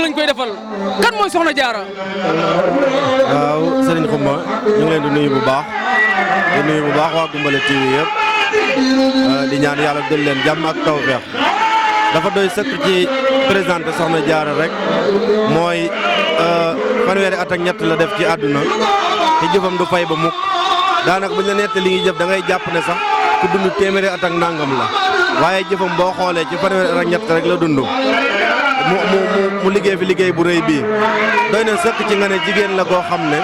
lañ koy defal kan mooy Soxna Jaara. waaw Serigne Xuma ñu ngi leen di nuyu bu baax waa Goumbala TV yëpp di ñaan yàlla dël leen jàmm ak tawfeex dafa doy sëkk ci présenté Soxna Jaara rek mooy fanweeri at ak ñett la def ci àdduna te jëfam du fay ba mukk daanaka buñ la nett li ngi jëf da ngay jàpp ne sax ku dund téeméeri at ak nangam la waaye jëfam boo xoolee ci fanweeri at ak ñett rek la dund mu liggéey fi liggéey bu rëy bii doy na sëkk ci nga ne jigéen la goo xam ne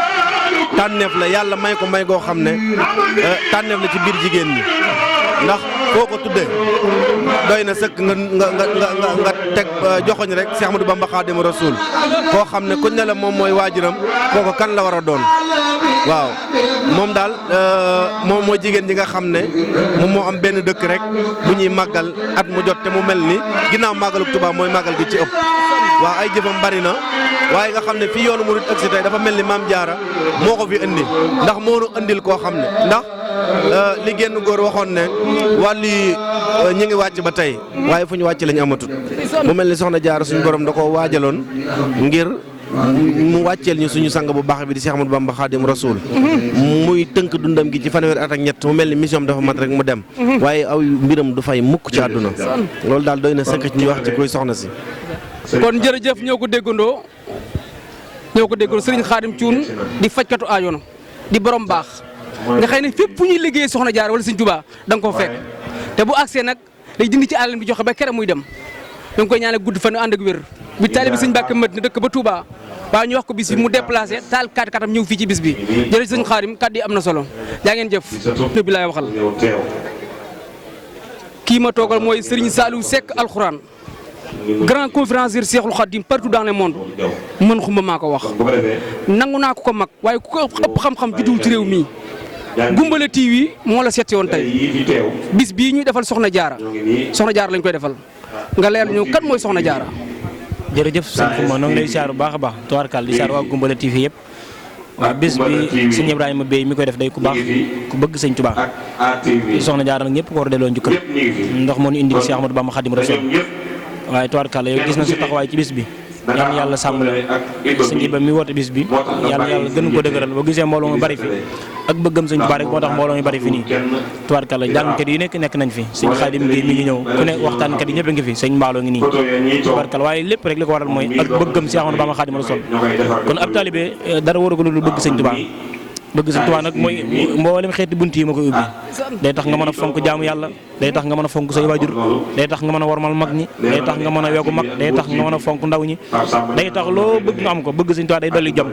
tànneef la yàlla may ko may goo xam ne tànneef la ci biir jigéen ñi ndax foo ko tuddee doy na sëkk nga teg joxoñ rek Cheikh Ahmadou Bamba Khadimu Rasul koo xam ne kuñ ne la moom mooy waajuram kooku kan la war a doon waaw moom daal moom mooy jigéen ñi nga xam ne moom moo am benn dëkk rek bu ñuy màggal at mu jot te mu mel ni ginnaaw màggalu Tuubaa mooy màggal gi ci ëpp waaw ay jëfam bari na waaye nga xam ne fii yoonu murid agsi tey dafa mel ni Maam Jaara moo ko fi indi ndax moo nu indil koo xam ne ndax li génn góor waxoon ne wàllu ñi ngi wàcc ba tey waaye fu ñu wàcc lañu amatut mu mel ni Soxna Jaara suñu borom da koo waajaloon ngir mu wàcceel ñu suñu sang bu baax bi di Cheikh Ahmadou Bamba Khadim Rasoul muy tënk dundam gi ci fanweeri at ak ñett mu mel ni mission dafa mat rek mu dem waaye aw mbiram du fay mukk ci àdduna loolu daal doy na sëkk ci ñu wax ci koy soxna si. kon jërëjëf ñoo ko déggandoo Serigne Khadim Thioune di fajkatu aajoona di borom baax nga xëy ne fépp fu ñuy liggéeyee Soxna Jaara wala Serigne Touba da nga koo fekk te bu agsee nag day dindi ci àllam bi joxe ba kere muy dem da nga koy ñaanal gudd fan ànd ak wér bi taalibe Serigne Mbacke mat na dëkk ba Touba waaw ñu wax ko bis bi mu déplacé taal katam ñëw fii ci bis bi jërëjëf Serigne Khadim kàddu yi am na solo yaa ngeen jëf bi laay waxal kii ma toogal mooy Serigne Saliou Seck alxuraan grand conférencier Cheikhul Khadim partout dans le monde mën xuma maa ko wax nangu naa ko mag waaye ku ko ëpp xam-xam judduwul ci réew mii Goumbala TV moo la seeti woon tey bis bii ñuy defal Soxna Jaara lañ koy defal nga leer ñu kan mooy Soxna Jaara. jërëjëf sëñ Xuma noo ngi lay siyaar bu baax a baax tubaarkàlla di siyaar waa Goumbala TV yëpp waaw bis bi sëñ Ibrahima Bey mi koy def day ku baax ku bëgg sëñ Tuubaa Soxna Jaara nag ñëpp ko war a delloo njukkal ndax moo ñu indi Cheikh Ahmadou Bamba Khadim Rasoul waaye tubaarkàlla yow gis na sa taxawaay ci bis bi yàlla yàlla sàmm la sëñ Iba mi woote bis bi yàlla gën ko dëgëral boo gisee mbooloo mi bari fi ak bëggam sëñ Tuubaa rek moo tax mbooloo mi bari fi nii tubaarkàlla jàngkat yi nekk nañ fi sëñ Xaadim gi mi ngi ñëw ku ne waxtaankat yi ñëpp a ngi fi sëñ Mbaaloo ngi nii tubaarkàlla waaye lépp rek li ko waral mooy ak bëggam Cheikh Ahmadou Bamba Khadim Rasoul kon ab taalibe dara waru ko lu bëgg sëñ Tuubaa bëgg sëñ Tuubaa nag mooy mboolem xeeti bunt yi ma koy ubbi day tax nga mën a fonk jaamu yàlla day tax nga mën a fonk say waajur day tax nga mën a warmal mag ñi day tax nga mën a wegu mag day tax nga mën a fonk ndaw ñi day tax loo bëgg nga am ko bëgg sëñ Tuubaa day dolli jom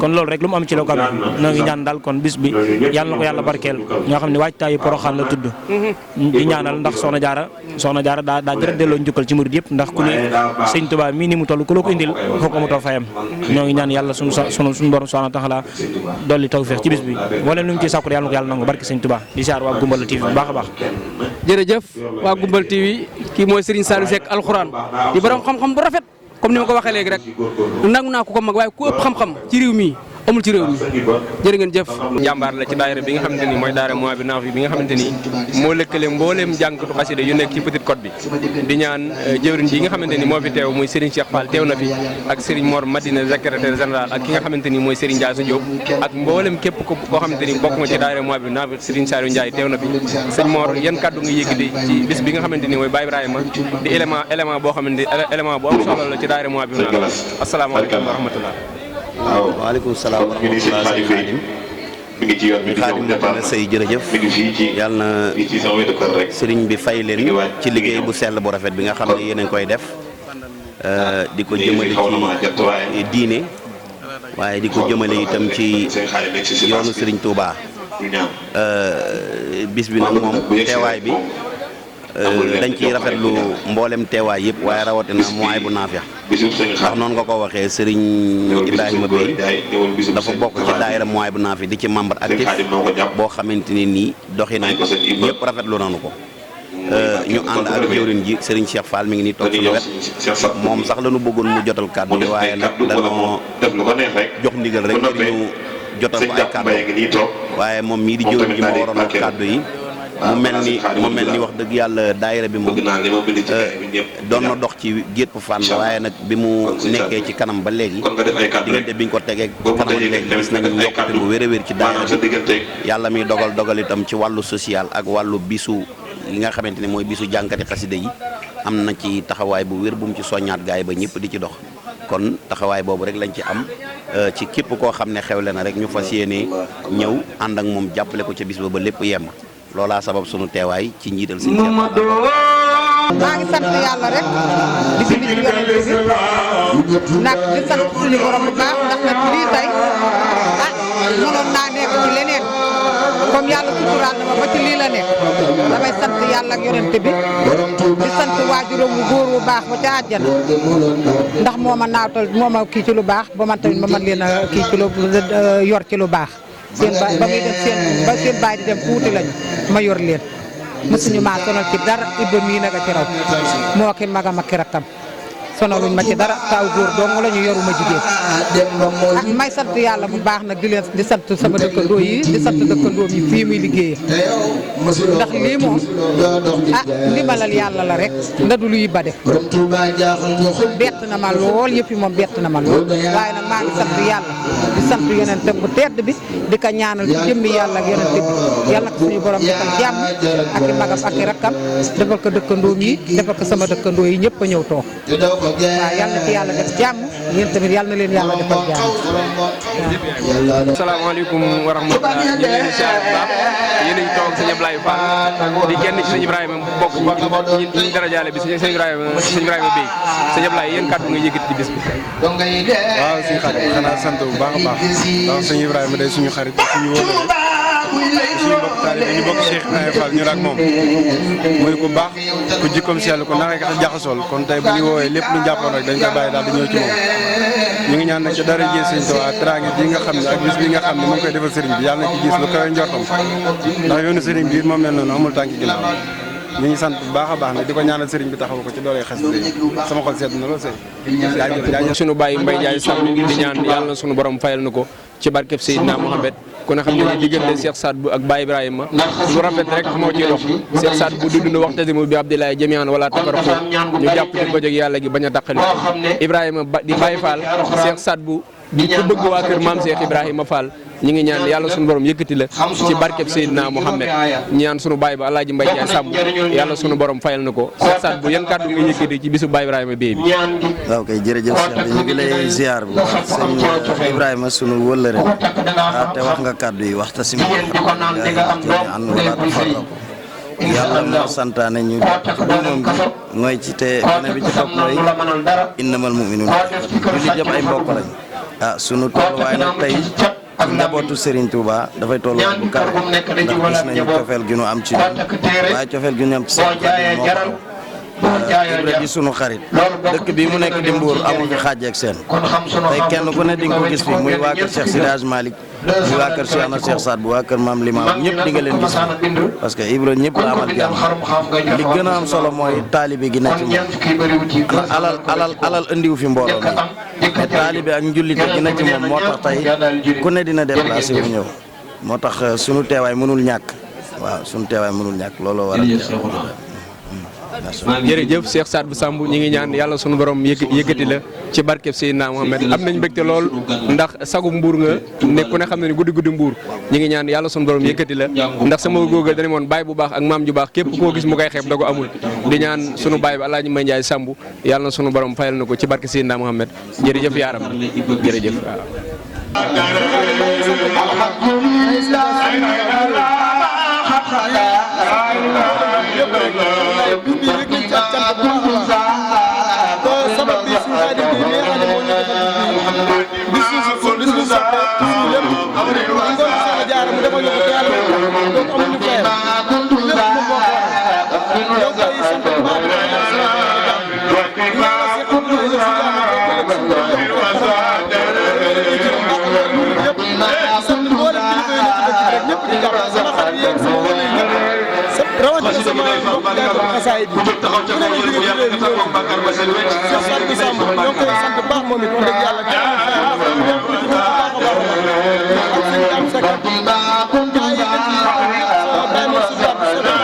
kon loolu rek lu mu am ci la ko amee noo ngi ñaan daal kon bis bi yàlla na ko yàlla barkeel nga xam ne waajtaayu Poroxaan la tudd di ñaanal ndax Soxna Jaara daa jërë delloo njukkal ci murid yëpp ndax ku ne sëñ Tuubaa mii ni mu toll ku la ko indil foo ko mu too fayam ñoo ngi ñaan yàlla suñu borom subhaanahu wa taala dolli tawfeex ci bis bi wala lu ñu ci sàkku yàlla na ko yàlla nangu barke sëñ Tuubaa di siyaar waa Goumbala TV bu baax a baax. jërëjëf waa Goumbala TV kii mooy Serigne Saliou Seck alxuraan di borom xam-xam bu rafet comme ni ma ko waxee léegi rek nangu naa ko mag waaye ku ëpp xam-xam ci réew mi amul ci réew mi jërë ngeen jëf. jàmbaar la ci daayira bi nga xamante ni mooy daayira Mouwahiboul Nafih bi nga xamante ni moo lëkkale mbooleem jàngkatu xasida yu nekk ci Petite Côte bi di ñaan jëwriñ bi nga xamante ni moo fi teew muy Serigne Cheikh Fall teew na fi ak Serigne Mor Madina secrétaire général ak ki nga xamante ni mooy Serigne Ndiaye Diop ak mbooleem képp koo xamante ni bokk nga ci daayira Mouwahiboul Nafih Serigne Saliou Ndiaye teew na fi sëñ Mor yan kàddu nga yëkkati ci bis bi nga xamante ni mooy Baye Ibrahima di élément boo xamante élément bu am solo la ci daayira Mouwahiboul Nafih asalaamaaleykum wa rahmatullah. waaw waaleykum salaam wa rahmatulah sëñ Xaadim mi ngi ci yoon bi Xaadim na say jërëjëf yàlla na sëriñ bi fay leen ci liggéey bu sell bu rafet bi nga xam ne yéen a ngi koy def di ko jëmale ci diine waaye di ko jëmale itam ci yoonu sëriñ Touba bis bi nag moom teewaay bi dañ ciy rafetlu mboolem teewaay yëpp waaye rawatina Mouwahiboul Nafih ndax noonu nga ko waxee Serigne Ibrahima Bey dafa bokk ci daayira Mouwahiboul Nafih di ci membre actif boo xamante ni nii doxinam ñëpp rafetlu nañu ko ñu ànd ak jëwriñ ji Serigne Cheikh Fall mi ngi nii toog suñu wet moom sax la ñu bëggoon mu jotal kàddu yi waaye nag dañoo jox ndigal rek ngir ñu jotal ko ay kàddu waaye moom mii di jëwriñ ji moo waroon ak kàddu yi mu mel ni wax dëgg yàlla daayira bi moom doon na dox ci gépp fànn waaye nag bi mu nekkee ci kanam ba léegi diggante biñ ko tegee kanam léegi gis nañu yokkute bu wér a wér ci daayira bi yàlla mi dogal itam ci wàllu social ak wàllu bisu li nga xamante ne mooy bisu jànkati xasida yi am na ci taxawaay bu wér bu mu ci soññaat gaay ba ñëpp di ci dox kon taxawaay boobu rek lañ ci am ci képp koo xam ne xewle na rek ñu fas yéene ñëw ànd ak moom jàppale ko ca bis ba lépp yemb loolaa sabab sunu teewaay ci njiital si maa ngi sant yàlla rek di ci biir yonent bi nag di sant suñu borom bu baax ndax nag lii tey mënoon naa nekk ci leneen comme yàlla suturaal na ma ba ci lii la nekk damay sant yàlla ak yonent bi di sant waajuram bu góor bu baax ba ca àjjana ndax moo ma naawtal moo ma kii ci lu baax ba man tamit ma mën leen a kii ci lu yor ci lu baax seen ba muy dem seen baay di dem tuuti lañu ma yor leen mësuñu maa sonal ci dara ibba mii nag a ci raw moo ki magam ak ki rakkam sonaluñ ma ci dara taw góor dong la ñu yoruma jigéen ak may sant yàlla bu baax nag di sant sama dëkkandoo yi di sant dëkkandoo yi fii muy liggéeyee ndax lii moom ndimbalal yàlla la rek nda du luy ba def bett na ma lool yëpp moom bett na ma lool waaye nag maa ngi sant yàlla di sant yonent bu tedd bi di ko ñaanal ci jëmmi yàlla ak yonent bi yàlla ko suñu borom defal jàmm ak i magam ak i rakkam defal ko dëkkandoo yi defal ko sama dëkkandoo yi ñëpp a ñëw toog waaw yal na ci yàlla def jàmm yéen tamit yal na leen yàlla defal jàmm. asalaamaaleykum wa rahmatulah ñu ngi leen di siyaare bu baax yéen a ngi toog sëñ Ablaye Fall di kenn ci sëñ Ibrahima bokk ci ñu darajaale bi sëñ Ibrahima Bey sëñ Ablaye yéen kàddu nga yëkkati ci bis bi. waaw suñu xarit xanaa sant bu baax a baax ndax sëñ Ibrahima day suñu xarit suñu wóor suñu mbokk taalibe ñu bokk Cheikh Ibrahima Fall ñu ak moom muy ku baax ku jikkoom sell ko naka ka jaxasool kon tey bu ñu woowee lépp lu ñu jàppoon rek dañ koy bàyyi daal di ñëw ci moom ñu ngi ñaan nag ci dara jee sëñ Tuubaa teraanga ji nga xam ne ak bis bi nga xam ne mu ngi koy defal sëriñ bi yàlla na ci gis lu kawe njortam ndax yoonu sëriñ bi moo mel noonu amul tànki ginnaaw ñu ngi sant bu baax a baax nag di ko ñaanal sëriñ bi taxaw ko ci doole xasida yi sama xol sedd na lool sëñ jaajëf sunu bàyyi Mbaye Ndiaye Samb di ñaan yàlla na sunu borom fayal na ko ci barkeb Seydina Mohamed ku ne xam ne diggante Cheikh Saad bu ak Baye Ibrahima lu rafet rek moo ciy dox Cheikh Saad bu du dund waxtasimu bi Abdoulaye jami'an wala tafarraqu ñu jàpp ci bëjëg yàlla gi bañ a taqali Ibrahima di Baye Fall Cheikh Saad bu di ku bëgg waa kër maam Cheikh Ibrahima Fall ñi ngi ñaan yàlla sunu borom yëkkati la ci barkeb Seydina Mohamed ñaan sunu baay ba Alaaji Mbaye Ndiaye Samb yàlla sunu borom fayal na ko Cheikh Saad bu yan kàddu nga yëkkati ci bisu Baye Ibrahima Bey bi. waaw kay jërëjëf Cheikh bi ñu ngi lay ziar bu baax sëñ Ibrahima sunu wëllëre te wax nga kàddu yi waxta si an wala tafarraqu yàlla moo santaane ñu ci moom bi mooy ci te beneen bi ci topp mooy innamal mu'minuuna jullit yëpp ay mbokk lañ sunu tolluwaay nag tey njabootu Serigne Touba dafay tollu bu kawe ndax gis nañu cofeel gi ñu am ci ñun waaye cofeel gi ñu am ci seen moo Ibra di sunu xarit dëkk bi mu nekk di Mbuur amul fi xaaj ak seen tey kenn ku ne di nga ko gis fi muy waa kër Cheikh Sidi Hadj Malick muy waa kër Cheikh na Cheikh Saad bu waa kër Maam Limaam ñëpp di nga leen gis parce que Ibra ñëpp la amal jàmm li gën a am solo mooy taalibe gi na ci moom alal andiw fi mbooloo mi mais taalibe ak njullite gi na ci moom moo tax tey ku ne dina déplacé wu ñëw moo tax sunu teewaay mënul ñàkk waaw sunu teewaay mënul ñàkk looloo waral jërëjëf Cheikh Saad bu Samb ñi ngi ñaan yàlla sunu borom yëkkati la ci barkeb Seydina Mohamed am nañ mbégte lool ndax sagu mbuur nga ne ku ne xam ne ni guddi mbuur ñi ngi ñaan yàlla sunu borom yëkkati la ndax sama góoga dane moon baay bu baax ak maam ju baax képp koo gis mu koy xeeb da ko amul di ñaan sunu baay bi Alaaji Mbaye Ndiaye Samb yàlla na sunu borom fayal na ko ci barke Seydina Mohamed jërëjëf yaaram jërëjëf waaw Samb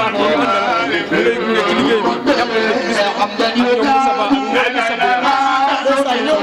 baax yi ñu àndal ñu lay gunge ci liggéey bi jàppale la ci bis bi ak ñoom Moustapha ak ñoom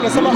sama